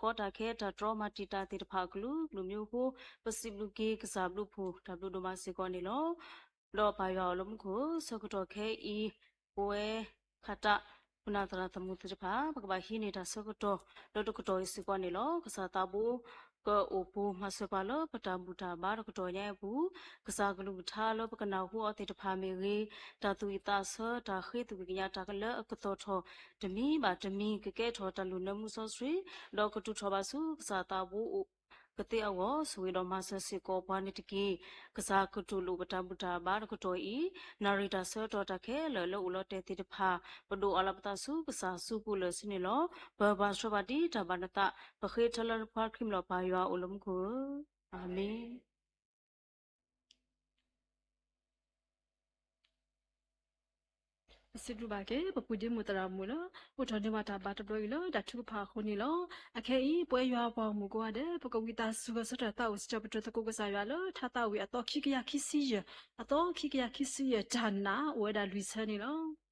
တၢ်ကီတၢ်ခဲ တၢ်တြီမၤတံာ်တာ်သ့ၣ်တဖၣ်အကလုာ်ကလုာ်မ့ၢ်အိၣ်ဃိ ပစံးဘျုးက့ၤကစၢ်ဘျုးဖှိၣ် တၢ်ဘျုးဒိၣ်မးစ့ၢ်ကီးန့ၣ်လီၤ. ဒီးပၢ်ယွၤအိၣ်လၢမူခိၣ် ဆၢကတီၢ်ခဲအံၤ ပဝဲ ခးတၢ် ပနၢ်သရၣ်သမူသ့ၣ်တဖၣ် ပကဘၣ်ဟံးန့ၢ်တၢ်ဆၢကတီၢ် လၢတကတီၢ်အံၤစ့ၢ်ကီးန့ၣ်လီၤ. ကစၢ်သးဘိ ကအိၣ်ပိၤမၤစၢၤပှၤလၢပတၢ်ဘူၣ်တၢ်ဘါတကတီၢ်ညါအံၤအပူၤ, ကစၢ်ကလုၢ်ကထါလၢပကနၢ်ဟူအီၤသ့ၣ်တဖၣ်မ့ၢ်ဂ့ၤ, တၢ်သူၣ်ဝံၣ်သးဆၢ တၢ်ဃ့သူၣ်က့ၤကညးတၢ်ကလၢအကသီၣ်ထီၣ် တမံၤဘၣ်တမံၤ ကကဲထီၣ်တၢ်လူၢ်နၢမူစီဆှံ, ဒီးကတုၤထီၣ်ဘၣ်ဆူကစၢ်သးဘိအိၣ် ကသ့အဂီၢ် ဆိၣ်ဂ့ၤဒီးမၤစၢၤစ့ၢ်ကီးပှၤန့ၣ်တက့ၢ်. ကစၢ်ကတူၢ်လိာ်ပတၢ်ဘူၣ်တၢ်ဘါတကတီၢ်အံၤ, နၣ်ရံၣ်တၢ်ဆၢကတီၢ်တၢ်ခဲလၢာ်လၢအိၣ်လီၤတဲာ်သ့ၣ်တဖၣ်, ပဒိးအီလၢပသးဆူကစၢ်စုပူၤလၢာ်ဆ့န့ၣ်လီၤ. ပၢ်ပၢ်ဆှၢပှၤဒ်တၢ်ဘၣ်နသး, ပဃ့ထၢလၢပှၤခရံာ်လီၤ ပၢ်ယွၤအိၣ်လၢမူခိၣ်ဧၢ, အၤမ့ၣ်. ပစံးဘျုးဘၣ်က့ၤ ပပုၢ်ဒ့မုၣ်သရၣ်မုၣ်လၢ အိးထီၣ်န့ၢ်ဘၣ်တၢ်ဘါတဘျီအံၤလၢတၢ်ထုကဖၣ်အဃိန့ၣ်လီၤ. အခဲအံၤ ပဝဲယွၤပှၤဂီၢ်မုၢ်ကိးဂၤဒဲး ပကဝံသးစူၤဂဲၤဆၢထၢၣ်သးဝံၣ်စံးထီၣ်ပတြၢၤသကိးကစၢ်ယွၤလၢ ထါသးဝံၣ်အသီခံကယၤခံဆံယဲၢ်, အသီခံကယၤခံဆံယဲၢ် တၢ်နာ်အိၣ်ဝဲဒၣ်လွံၢ်ဆၢန့ၣ်လီၤ.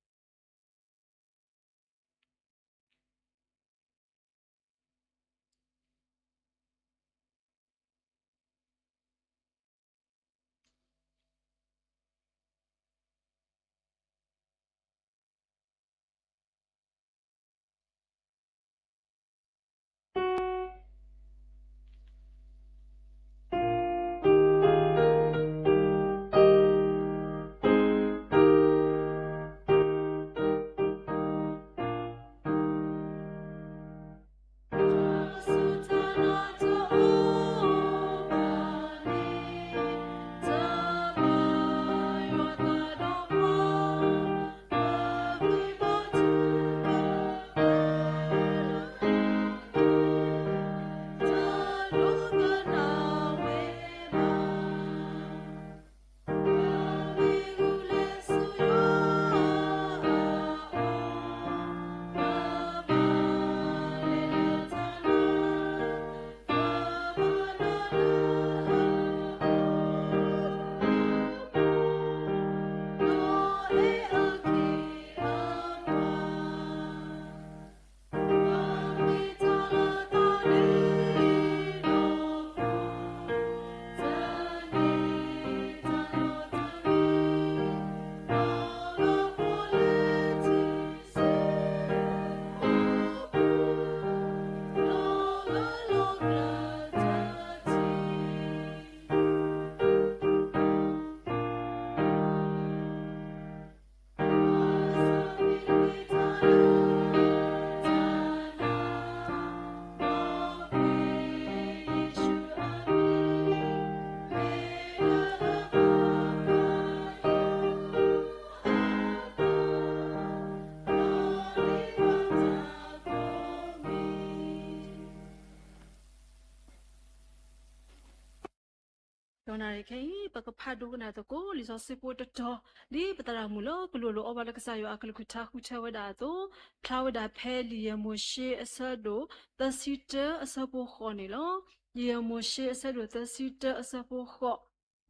ဒီးနၣ်ရံၣ်ခဲအံၤ ပကဖးဒိကနၣ်သကိး လံာ်စီဆှံဖိတတီၤ ဒ်ပသရၣ်မုၣ်လၢကလိၤလိၤအီဘၣ်လၢကစၢ်ယွၤအကလုၢ်ကထါဃုထၢဝဲဒၣ်အသိး, ဖျါဝဲဒၣ်ဖဲလံာ်ယဲၢ်မိၤၡ့အဆၢဒိၣ် သၢဆံတၢအဆၢဖိဃိးန့ၣ်လီၤ. လံာ်ယဲၢ်မိၤၡ့အဆၢဒိၣ် သၢဆံတၢအဆၢဖိဃိး,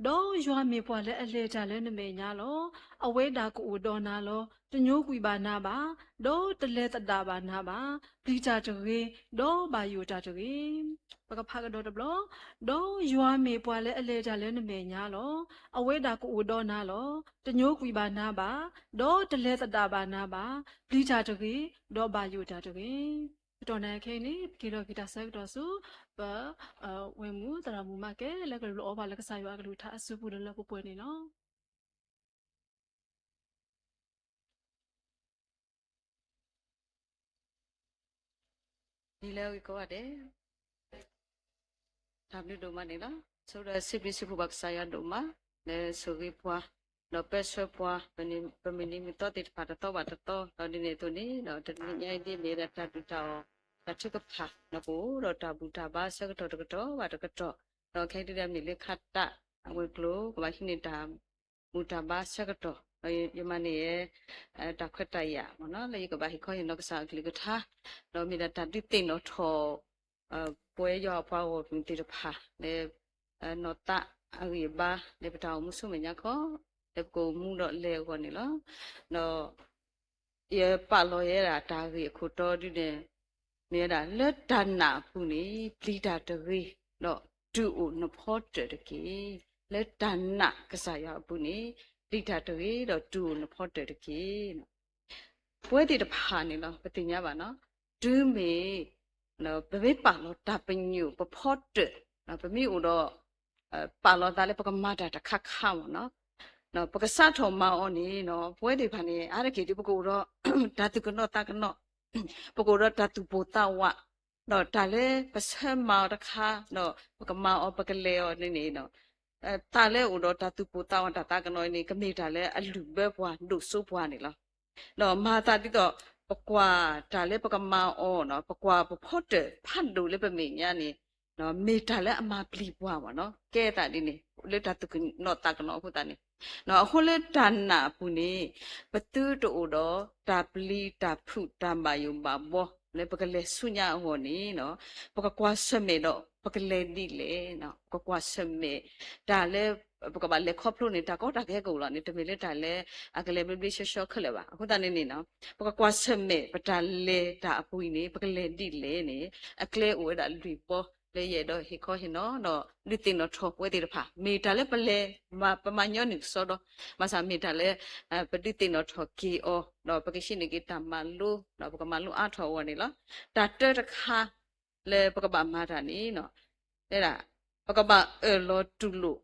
ဒီးယွၤမ့ၢ်ပှၤလၢအလဲၤတၢ်လၢနမဲာ်ညါလီၤ. အဝဲဒၣ်ကအိၣ်ဒီးနၤလီၤ. တညိကွံာ်ဘၣ်နၤဘၣ်, ဒီးတလဲၤသဒၣ်ဘၣ်နၤဘၣ်. ပျံၤတၢ်တဂ့ၤ, ဒီးဘၣ်ယိၣ်တၢ်တဂ့ၤ. ပကဖးကဒီးတဘျီ, ဒီးယွၤမ့ၢ်ပှၤလၢအလဲၤတၢ်လၢနမဲာ်ညါလီၤ. အဝဲဒၣ်ကအိၣ်ဒီးနၤလီၤ. တညိကွံာ်ဘၣ်နၤဘၣ်, ဒီးတလဲၤသဒၣ်ဘၣ်နၤဘၣ်. ပျံၤတၢ်တဂ့ၤ, ဒီးဘၣ်ယိၣ်တၢ်တဂ့ၤ. ပတီၢ်နၢ်ခဲအံၤန့ၣ် ပက့ၤလီၤက့ၤတၢ်ဆၢကတီၢ်ဆူ ပ ဝဲၢ်မုၣ်သရၣ်မုၣ်မၤကဲ လၢကလိၤလိၤအီဘၣ်လၢကစၢ်ယွၤအကလုၢ်ကထါအစုပူၤလၢလၢပှဲၤပှဲၤန့ၣ်လီၤ. ဒ်လဲၣ်ဂ့ၤကိးဂၤဒဲး, တၢ်ဘျုးဒိၣ်မးန့ၣ်လီၤ. ဆိဒီးစံးဘျုးစံးဖှိၣ်ဘၣ်ကစၢ်ယွၤဒိၣ်မး, လၢဆိၣ်ဂ့ၤပှၤ, ဒီးပၢဆှၢပှၤ, ပမုၢ်နံၤမုၢ်သီသ့ၣ်တဖၣ်တသီဘၣ်တသီ, ဒီးဒ်န့ၣ်အသိးန့ၣ် ဒီးတနံၤညါအံၤဒ်န့ၣ်ဒီးတၢ်ဒုၣ်တၢ်အီၣ်, တၢ်ထုကဖၣ်, ဒီးပအိၣ်ဒီးတၢ်ဘူၣ်တၢ်ဘါဆၢကတီၢ်တကတီၢ်ဘၣ်တကတီၢ်, ဒီးခဲအံၤဒ်ဒီးမ့ၢ်လၢခါတၢ်အဝဲၤကျိၤ ကဘၣ်ဟံးန့ၢ်တၢ် ဘူၣ်တၢ်ဘါဆၢကတီၢ်, ဒီးယမၤန့ၢ်ယဲ တၢ်ခွဲးတၢ်ယာ်မ့ၢ်နီၤ လၢယကဘၣ်ဟ့ၣ်ခီဟ့ၣ်နီၤကစၢ်အကလုၢ်ကထါ, ဒီးမ့ၢ်ဒၣ်တၢ်ဒုးသ့ၣ်နီၣ်ထီၣ် ပဝဲယွၤအပှၤဂီၢ်မုၢ်သ့ၣ်တဖၣ် လၢ နီၢ်သးအဂံၢ်အဘါ လၢပတၢ်အိၣ်မူဆူမဲာ်ညါခီ, လၢပကအိၣ်မူဒီးလဲၤအဂီၢ်န့ၣ်လီၤ. ဒီး ယပာ်လီၤယဲဒၣ်တၢ်ဂ့ၢ်အခိၣ်တီဒ်န့ၣ်, မ့ၢ်ဝဲဒၣ်လၢတၢ်နာ်အပူၤန့ၣ် ပျံၤတၢ်တဂ့ၤ, ဒီးတုၤအိၣ်နဖီတၢၣ်တက့ၢ်. လၢတၢ်နာ်ကစၢ်ယွၤအပူၤန့ၣ် ပျံၤတၢ်တဂ့ၤ, ဒီးတုၤအိၣ်နဖီတၢၣ်တက့ၢ်. ပဝဲသ့ၣ်တဖၣ်န့ၣ်လီၤ ပသ့ၣ်ညါဘၣ်နီၤ, တုၤမ့ၢ် ပမ့ၢ်ပာ်လီၤတၢ်ပညိၣ်ပဖီတၢၣ်, ပမ့ၢ်အိၣ်ဒီး ပာ်လီၤသးလၢပကမၤတၢ်တခါခါမ့ၢ်နီၤ, ပကစးထီၣ်မၤအီၤန့ၣ်နီၤ, ပဝဲသ့ၣ်တဖၣ်န့ၣ် အါတက့ၢ်ဒ်ပကအိၣ်ဒီး တၢ်သူၣ်ကနီၤသးကနီၤ, ပကအိၣ်ဒီးတၢ်သူၣ်ပိၢ်သးဝး, ဒီးတၢ်လၢပဆၢမၤအီၤတခါ, ဒီးပကမၤအီၤပကလဲၤအီၤန့ၣ်န့ၣ် တၢ်လၢအိၣ်ဒီးတၢ်သူၣ်ပိၢ်သးဝးတၢ်သးကနီၤန့ၣ် ကမ့ၢ်တၢ်လၢအလုၢ်ဘၢပှၤဒိၣ်စိပှၤန့ၣ်လီၤ. ဒီးမၤသးဒ်သိး ပကွၢ်တၢ်လၢပကမၤအီၤနီၤ, ပကွၢ်ပဖီတၢၣ်ဖးဒိၣ်လၢပမဲာ်ညါန့ၣ် မ့ၢ်တၢ်လၢအမၤပျံၤပှၤမ့ၢ်နီၤ, ကဲသးဒ်န့ၣ် လၢတၢ်သူၣ်ကနီၤသးကနီၤအဃိသတးန့ၣ်, အဃိလၢတၢ်နာ်အပူၤန့ၣ် ပသုတအိၣ်ဒီးတၢ်ပျံၤတၢ်ဖုးတၢ်ဘၣ်ယိၣ်ဘၣ်ဘီ လၢပကလဲၤဆူညါအဂီၢ်န့ၣ် ပကကွၢ်ဆၢၣ်မဲာ်ဒီးပကလဲၤဒ်လဲၣ်, ပကကွၢ်ဆၢၣ်မဲာ် တၢ်လၢ ပကဘၣ်လဲၤခီဖျိန့ၣ် တၢ်ကီတၢ်ခဲကအိၣ်လီၤန့ၣ် တမ့ၢ်လၢတၢ်လၢအကလဲၤဘျ့ဘျ့ဆှီဆှီခဲလၢာ်ဘၣ်. အဃိသတးန့ၣ်န့ၣ် ပကကွၢ်ဆၢၣ်မဲာ် ပတၢ်လဲၤတၢ်အပူၤအံၤန့ၣ် ပကလဲၤဒ်လဲၣ်န့ၣ် အကျဲအိၣ်ဝဲဒၣ်လွံၢ်ဘီ လၢယအဲၣ်ဒိးဟ့ၣ်ခီဟ့ၣ်နီၤ ဒီးဒုးသ့ၣ်နီၣ်ထီၣ်ပဝဲသ့ၣ်တဖၣ် မ့ၢ်တၢ်လၢပလဲၤ ပမၤညီနုၢ်ကစီဒီ ဘၣ်ဆၣ်မ့ၢ်တၢ်လၢ ပဒုးသ့ၣ်နီၣ်ထီၣ်က့ၤအီၤ ဒီးပကဟံးန့ၢ်က့ၤတၢ်မၤလိ ဒီးပကမၤလိအါထီၣ်အဂီၢ်န့ၣ်လီၤ. တၢ်တၢတခါ လၢပကဘၣ်မၤတၢ်န့ၣ် ပကဘၣ်အၢၣ်လီၤတူၢ်လိာ်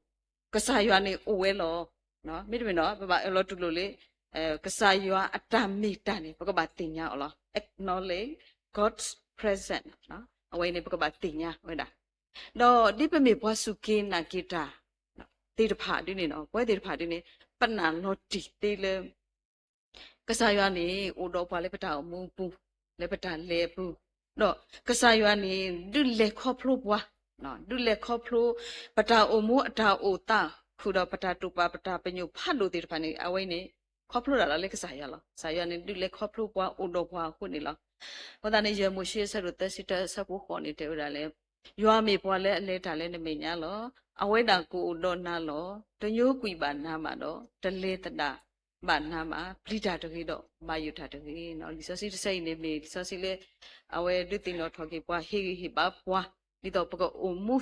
ကစၢ်ယွၤန့ၣ်အိၣ်ဝဲလီၤ. မ့တမ့ၢ်ဒီး ပဘၣ်အၢၣ်လီၤတူၢ်လိာ်လၢ ကစၢ်ယွၤအတၢ်မ့ၢ်တၢ်န့ၣ် ပကဘၣ်သ့ၣ်ညါအီၤလီၤ. Acknowledge God's presence အဝဲန့ၣ် ပကဘၣ်သ့ၣ်ညါဝဲဒၣ် ဒီးဒ်ပမ့ၢ်ပှၤစူၢ်က့ၤနာ်က့ၤတၢ်သ့ၣ်တဖၣ်ဒ်န့ၣ်နီၤ ပဝဲသ့ၣ်တဖၣ်ဒ်န့ၣ် ပနာ်လီၤတံၢ်သ့လၢ ကစၢ်ယွၤန့ၣ် အိၣ်ဒီးပှၤလၢပတၢ်အိၣ်မူအပူၤ, လၢပတၢ်လဲၤအပူၤ, ဒီးကစၢ်ယွၤန့ၣ် ဒုးလဲၤခီဖျိပှၤ, ဒုးလဲၤခီဖျိ ပတၢ်အိၣ်မူအတၢ်အိၣ်သး ဃုာ်ဒီးပတၢ်တိာ်ပာ်ပတၢ်ပညိၣ်ဖးဒိၣ်သ့ၣ်တဖၣ်န့ၣ် အဝဲန့ၣ် ခီဖျိတၢ်လီၤလၢကစၢ်ယွၤလီၤ. ကစၢ်ယွၤန့ၣ် ဒုးလဲၤခီဖျိပှၤအိၣ်ဒီးပှၤအဃိန့ၣ်လီၤ. အဃိသတးန့ၣ် ယဲၢ်မိၤၡ့အဆၢဒိၣ်သၢဆံတၢအဆၢဖိဃိးန့ၣ် တဲဝဲဒၣ်လၢ ယွၤမ့ၢ်ပှၤလၢအလဲၤတၢ်လၢနမဲာ်ညါလီၤ. အဝဲဒၣ်ကအိၣ်ဒီးနၤလီၤ. တညိကွံာ်ဘၣ်နၤဘၣ်ဒီး တလဲၤသဒၣ်ဘၣ်နၤဘၣ်. ပျံၤတၢ်တဂ့ၤဒီးဘၣ်ယိၣ်တၢ်တဂ့ၤ. လံာ်စီဆှံတဆၢအံၤန့ၣ် မ့ၢ်လံာ်စီဆှံလၢ အဝဲဒုးသ့ၣ်နီၣ်ထီၣ်က့ၤပှၤ ဟ့ၣ်ဂံၢ်ဟ့ၣ်ဘါပှၤ ဒ်သိးပကအိၣ်မူ